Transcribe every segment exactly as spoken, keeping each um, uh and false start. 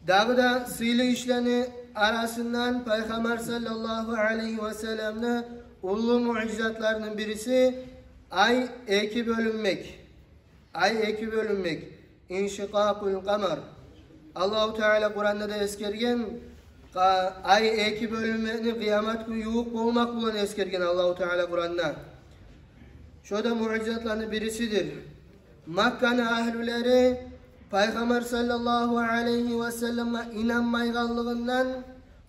Дагъы да сыйлы ишлени арасындан Пайхаммар саллаллагьу алайгьи васалламны уллу муъжизатларыны бириси — ай эки бёлюнмек. Ай эки бёлюнмек. Иншикъакъул къамар. Аллагьу Таала Къуранда да эсгерген, къа-, ай эки бёлюнмекни къыямат гюн ювукъ болмакъ булан эсгерген Аллагьу Таала Къуранда. Шо да муъжизатланы бирисидир. Макканы агьлюлери Пайхаммар саллаллагьу алайгьи васалламгъа инанмайгъанлыгъындан,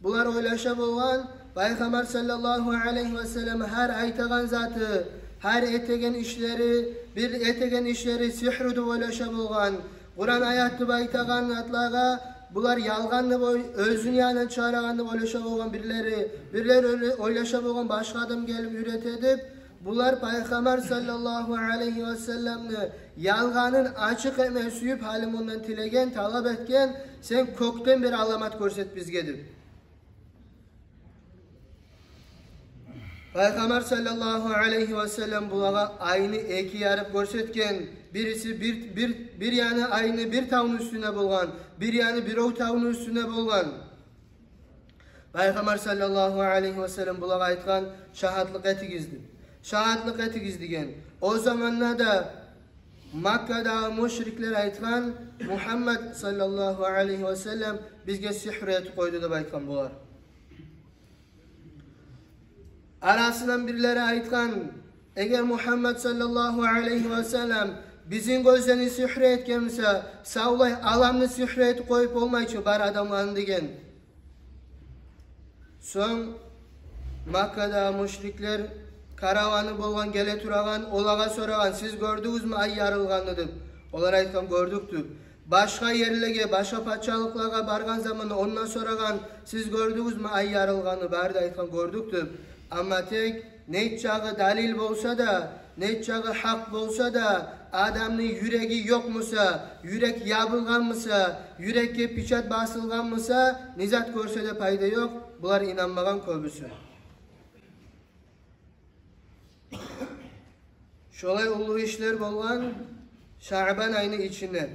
булар ойлаша болгъан, Пайхаммар саллаллагьу алайгьи васаллам гьар айтагъан заты, гьар этеген ишлери, бир этеген ишлери сигьру деп ойлаша болгъан. Къуран аят деп айтагъан затлагъа булар ялгъан деп ой-, оьзюню янындан чыгъарагъан деп ойлаша болгъан бирлери, бирлер ойле-, ойлаша болгъан башгъа адам гелип уьйрете деп, булар Пайхаммар саллаллагьу алайгьи васалламны ялгъанын ачыкъ этме сююп, гьали мундан тилеген, талап этген: «Сен кёкден бир аламат гёрсет бизге», — деп. Пайхаммар саллаллагьу алайгьи васаллам булагъа айны эки ярып гёрсетген. Бириси бир, бир, бир яны айны бир тавну уьстюнде болгъан, бир яны бирев тавну уьстюнде болгъан. Пайхаммар саллаллагьу алайгьи васаллам булагъа айтгъан: «Шагьатлыкъ этигиз», — деп. «Шагьатлыкъ этигиз», — деген. О заманда да Маккадагъы мушриклер айтгъан: «Мугьаммад саллаллагьу алайгьи васаллам бизге сигьру этип къойду», — деп айтгъан булар. Арасындан бирлери айтгъан: «Эгер Мугьаммад саллаллагьу алайгьи васаллам бизин гёзлени сигьру этген буса, савлай аламны сигьру этип къоюп болмай чы бар адамланы», — деген. Сонг Маккадагъы мушриклер караваны болгъан, геле турагъан, олагъа сорагъан: «Сиз гёрдюгюзмю ай ярылгъанны?» — деп. Олар айтгъан: «Гёрдюк», — деп. Башгъа ерлеге, башгъа пачалыкълагъа баргъан заманда онда сорагъан: «Сиз гёрдюгюзмю ай ярылгъанны?» Бары да айтгъан: «Гёрдюк», — деп. Амма тек нечагъы далил болса да, нечагъы гьакъ болса да, адамны юреги ёкъ буса, юрек ябылгъан буса, юрекге печать басылгъан буса, не зат гёрсе де пайда ёкъ, булар инанмагъан кёбюсю. Шолай уллу ишлер болгъан Шагьбан айны ичинде.